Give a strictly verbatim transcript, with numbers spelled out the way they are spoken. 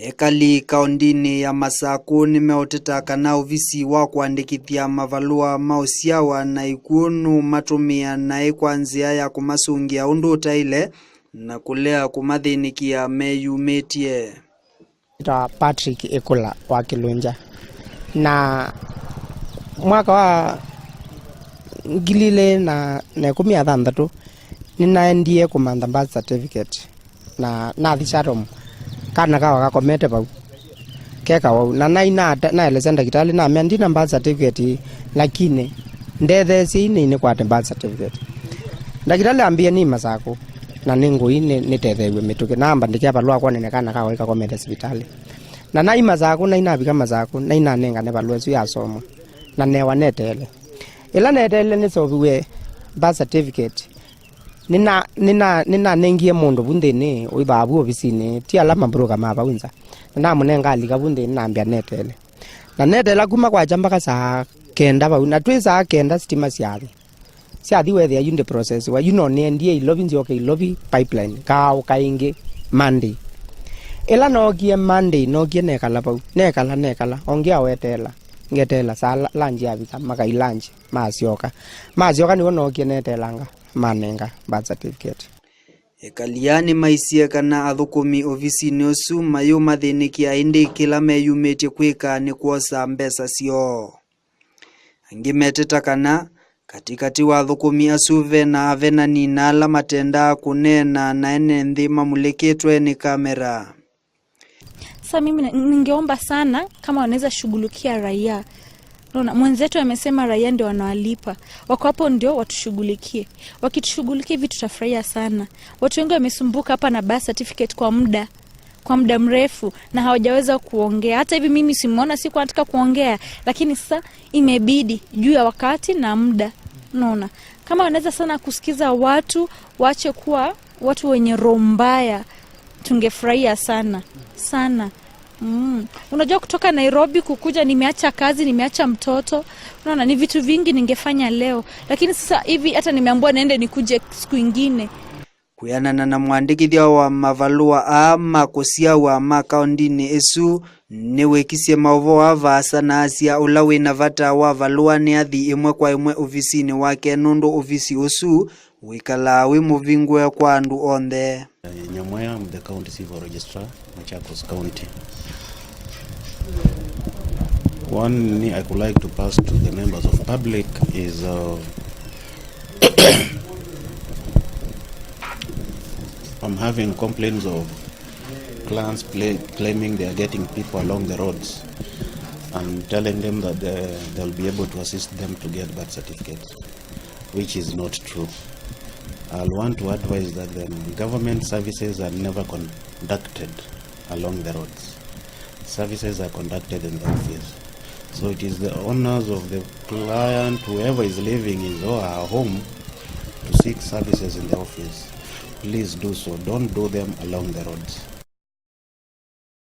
Ekali kaũndinĩ ya Masakũ nĩmeũteta kana ovisi wa kũandĩkĩthya mavalũa ma ũsyawa na ikuũ nũũmatũmĩa naĩ kwa nzĩa ya kũmasũngĩa ũndũ ũtaĩle na kũlea kũmathĩnĩkĩa meyumĩtye. Nĩtawa Patrick Ĩkũla wa Kĩlũngya, na mwaka wa ngili ilĩ na, na ĩkũmi na thanthatũ nĩnaendie kũmantha birth certificate, na nathi Chatham, kana kawa kakomete vau ke kawau, na nai nata-, naelesya ndakĩtalĩ namea ndina birth certificate, lakini ndetheesyei nĩnĩkwate birth certificate. Ndakĩtalĩ ambĩie nĩ Masakũ na nĩ ngũi nĩ-, nĩtetheew'e mĩtũkĩ. Nambandĩkĩa valũa kwonene kana kawa kakomete sivitalĩ. Na nai Masakũ, nai navika Masakũ, nai nanengane valũa ĩsu yasomwa, na newa neteele. Ĩla neteele nĩseũviw'e birth certificate, nĩna-, nĩna-, nĩnanengie mũndũ vu nthĩnĩ ũivaa vu ovisinĩ, ti ala mambroka ma vau nza. Na namũnenga alika vu nthĩnĩ nambĩa neteele. Na neteela kuma kwakya mpaka saa kenda vau, na twĩ saa kenda sitima syathi. Syathi weethĩa yu ndĩ process wa yu no nĩendie Ilovi, nzyoke Ilovi pipeline, ngaaũka ĩngĩ Monday. Ĩla nookie Monday, nookie nekala vau, nekala, nekala, o ngĩaweteela, ngeteela saa la-, lunch yavika, makai lunch, masyoka. Masyoka nĩw'o nookie neteelanga, manenga birth certificate. Ekali aa nĩmaisye kana athũkũmi ovisinĩ ũsu mayũmathĩnĩkĩa, ĩndĩ kĩla meyumĩtye kwĩka nĩ kwosa mbesa syoo. Angĩ meteta kana katĩkatĩ wa athũkũmi asu ve na avenani na ala matendaa kũneena na ene nthĩ mamulĩkĩtwe nĩ kamera. Sasa mimi na-, ningeomba sana kama wanaweza shughulikia raia. Unaona, mwenzetu amesema raia ndio wanawalipa. Wako hapo ndio watushughulikie. Wakitushughulikia hivi tutafurahia sana. Watu wengi wamesumbuka hapa na birth certificate kwa muda, kwa muda mrefu na hawajaweza kuongea. Hata hivi mimi simuona, sikuwa nataka kuongea, lakini sasa imebidi juu ya wakati na muda. Unaona, kama wanaweza sana kusikiza watu, waache kuwa watu wenye roho mbaya, tungefurahia sana sana. Mm. Unajua, kutoka Nairobi kukuja, nimeacha kazi, nimeacha mtoto. Unaona, ni vitu vingi ningefanya leo, lakini sasa hivi hata nimeambiwa niende nikuje siku ingine. Kwĩanana na mũandĩkĩthya wa mavalũa aa ma kũsyawa ma kaũndinĩ ĩsu, nĩwĩkisye maũvoo aa vaasa na asya ũla wĩ na vata wa valũa nĩathi ĩmwe kwa ĩmwe ovisinĩ wake, nũndũ ovisi ũsu wĩkalaa wĩ mũvingũe kwa andũ onthe. Nyamwea, I'm the County Civil Registrar, Machakos County. One thing I could like to pass to the members of public is, uh, I'm having complaints of clients play, claiming they are getting people along the roads and telling them that they, they'll be able to assist them to get birth certificates, which is not true. I'll want to advise that the government services are never conducted along the roads. Services are conducted in the office. So it is the owners of the client, whoever is living his or her home, to seek services in the office. Please do so. Don't do them along the roads.